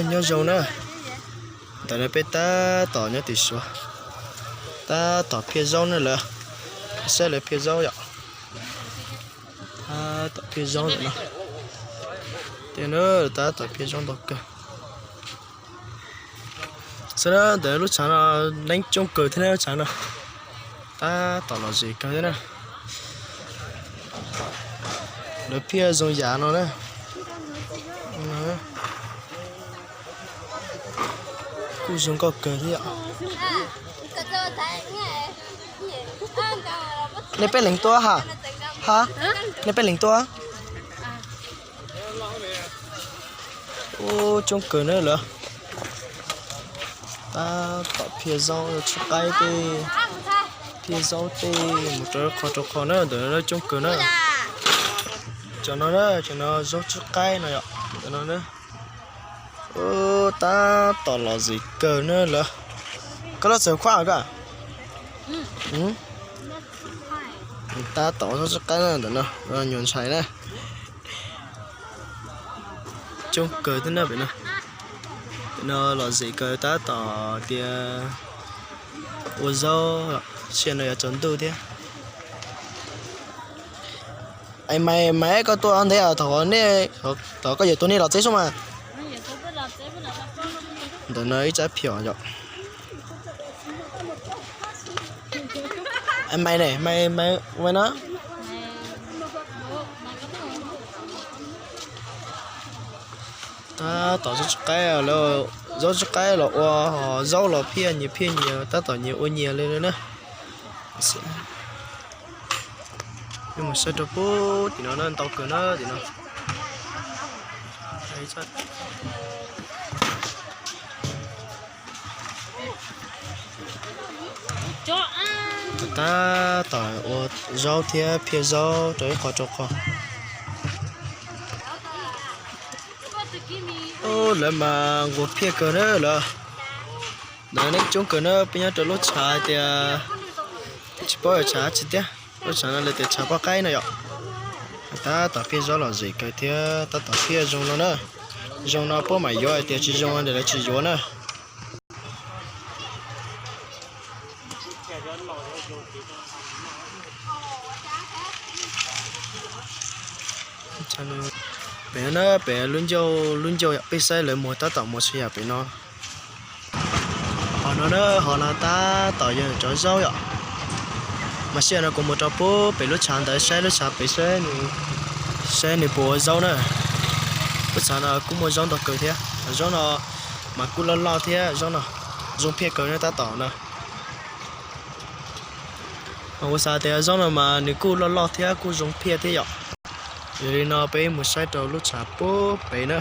Nyob zoo na, ntawm no peb tab tom nyob tim Suav, tab tom phiaj zaub na lawm, saib lawv phiaj zaub yom. Tab tom phiaj zaub ntawm no, tias na, tab tom phiaj zaub ntau kawg. Xwb na, ntawm lub tshav no neeb coob kawg thiab na, lub tshav no tab tom lom zem kawg thiab na. Lawv phiaj zoo yam no na, kuj zoo nkauj kawg thiab. Nej peb leeg tuaj ha? Ha? Nej peb leeg tuaj? Ub, coob kawg na lawm. Tab tom phiaj zaub tsib qaib tej, phiaj zaub tej mus rau qhov rau qhov na, ntawm no coob kawg na. Cov no na, cov no zaub tsib qaib no yom, ntawm no na. Tab tom lom zem kawg na lawm. Koj loj txawm khuaj koj? Tab tom zaub tsib qaib na ntawm no, nyuam ntshai na. Coob kawg thiab na pem no. Pem no lom zem kawg tab tom tias ua zaub, sia no yuav tsaus ntuj thiab. Maiv, Maiv, koj tuaj ntev thaum nej, thaum koj yawm tus nej los txeb xwb mas. Ntawm no ib tsab phiom yom. Maiv ne, Maiv, Maiv ua no. Tab tom zaub tsib qaib, zaub tsib qaib los ua, zaub los phiaj nyias phiaj nyias, tab tom nyias ua nyias li na. Mus saib rau pem tim no na, ntau kawg na tim no. Tab tom ua zaub thiab phiaj zaub rau ib qho rau qho. Lawv mas nquag phiaj kawg na lawm. Ntawm no neeg coob kawg na, peb nyob rau lub tshav tias tsis paub tshav tsi tiag, lub tshav no lawv tias tshav poj qaib no yom. Tab tom phiaj zaub lom zem kawg thiab tab tom phiaj zoo no na. Zoo no puab mam yuav, hais tias tsis zoo no lawv tsis yuav na. Pem no na, pem lub ncauj, lub ncauj yom, peb saib lawv muag tab tom muag tsis yam pem no. Hov no na, hov no tab tom yog cov zaub yom. Mas sij hawm no kuv mus rau pem lub tshav ntawd saib lub tshav pem, saib nws puas ua zaub na. Lub tshav no kuj muaj zaub ntau kawg thiab, zaub no mas kuj loj loj thiab, zaub no zoo phiaj kawg na tab tom na. Kuv xav tias zaub no mas nws kuj loj loj thiab kuj zoo phiaj thiab yom. Yog li no peb mus saib rau lub tshav pub pem na,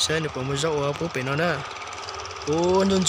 saib nws puas muaj zaub ua pub pem no na. Kuv ntuj